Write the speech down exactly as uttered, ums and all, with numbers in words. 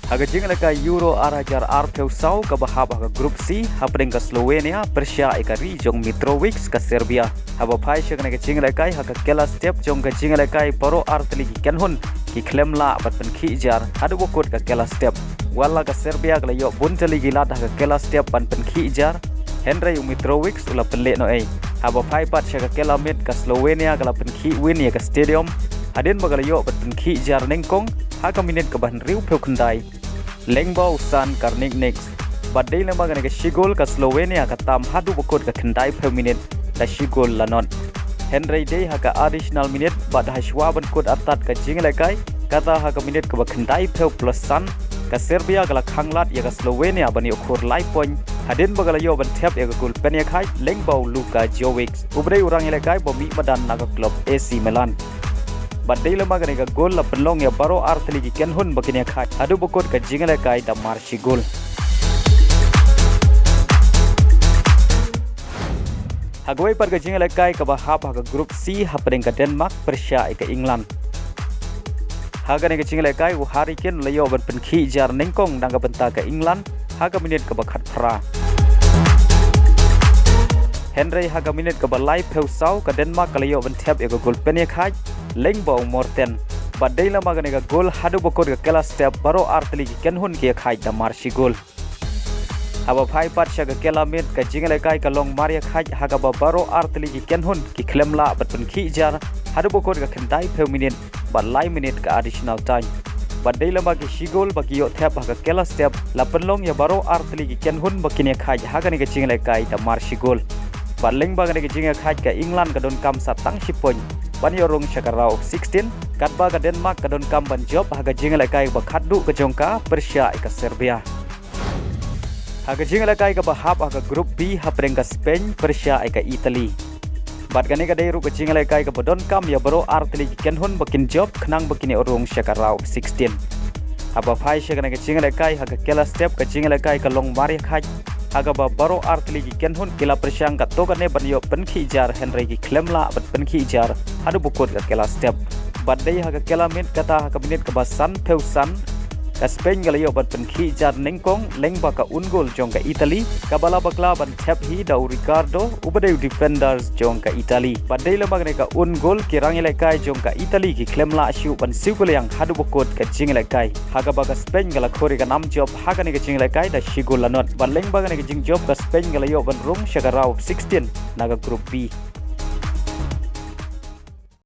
Ha ka jingïalehkai Euro ar hajar arphew saw kaba hap ha ka Group C, hapdeng ka Slovenia pyrshah ïa ka ri jong Mitrovic ka Serbia. Haba phai sha kane ka jingïalehkai ha ka kela step jong ka jingïalehkai baroh artylli ki kynhun ki khlem lah ban pynkhih jar haduh ba kut ka kela step. Wat la ka Serbia ka la ïoh bun tylli ki lad ha ka kela step ban pynkhih jar, hynrei u Mitrovic u la pynleh noh ei. Haba phai pat sha ka kela miet ka Slovenia ka la pynkhih win ïa ka Stadium hadien ba ka la ïoh ban pynkhih jar nyngkong ha ka minit kaba hynriewphew khyndai. Lyngba u Sand Kramaric. Bad dei lyngba kane ka shi gol ka Slovenia ka tam haduh ba kut ka khyndaiphew minit da shi gol la not. Hynrei dei ha ka additional minit bad hashwa ban kut artat ka jingïalehkai, kata ha ka minit kaba khyndaiphew plus san, ka Serbia ka la khanglad ïa ka Slovenia ban ïoh khur lai point hadien ba ka la ïoh ban thep ïa ka gol pynïakhaid lyngba u Luka Jovic, uba dei u rangïalehkai ba mih madan na ka klub A C Milan. Bad dei lyngba kane ka gol la pynlong ïa baroh artylli ki kynhun ba kin ïakhaid haduh ba kut ka jingïalehkai da mar shi gol. Ha kawei pat ka jingïalehkai kaba hap ha ka Group C, hapdeng ka Denmark pyrshah ïa ka England. Ha kane ka jingïalehkai u Harry Kane u la ïoh ban pynkhih jar nyngkong na ka bynta ka England ha ka minit kaba khatphra. Hynrei ha ka minit kaba laiphew saw ka Denmark ka la ïoh ban thep ïa ka gol pynïakhaid lyngba u Morten. Bad dei lyngba kane ka gol haduh ba kut ka kela step baroh artylli ki kynhun ki ïakhaid da mar shi gol. Haba phai pat sha ka kela miet ka jingïalehkai ka long mar ïakhaid ha kaba baroh artylli ki kynhun ki khlem lah ban pynkhih jar haduh ba kut ka khyndaiphew minit bad lai minit ka additional time. Bad dei lyngba ki shi gol ba ki ïoh thep ha ka kela step la pynlong ïa baroh artylli ki kynhun ba kin ïakhaid ha kane ka jingïalehkai da mar shi gol. Bad lyngba kane ka jingïakhaid ka England ka donkam sa tang shi point ban ïoh rung sha ka round of sixteen, katba ka Denmark ka donkam ban jop ha ka jingïalehkai ba khatduh ka jong ka pyrshah ïa ka Serbia. Ha ka jingïalehkai kaba hap ha ka Group B, hapdeng ka Spain pyrshah ïa ka Italy. Bad kane ka dei ruh ka jingïalehkai kaba donkam ïa baroh artylli ki kynhun ba kin jop khnang ba kin ïoh rung sha ka round of sixteen. Haba phai sha kane ka jingïalehkai ha ka kela step ka jingïalehkai ka long mar ïakhaid ha kaba baroh artylli ki kynhun ki la pyrshang katto katne ban ïoh pynkhih jar, hynrei ki khlem lah ban pynkhih jar haduh ba kut ka kela step. Bad dei ha ka kela miet, kata ha ka minit kaba sanphew san, ka Spain ka la ïoh ban pynkhih jar nyngkong lyngba ka own goal jong ka Italy, kaba la bakla ban thep hi da u Riccardo, uba dei u defender jong ka Italy. Bad dei lyngba kane ka own goal ki rangïalehkai jong ka Italy ki khlem lah shuh ban siew kylliang haduh ba kut ka jingïalehkai, ha kaba ka Spain ka la khur ïa ka nam jop ha kane ka jingïalehkai da shi gol la not. Bad lyngba kane ka jingjop ka Spain ka la ïoh ban rung sha ka round of sixteen na ka Group B.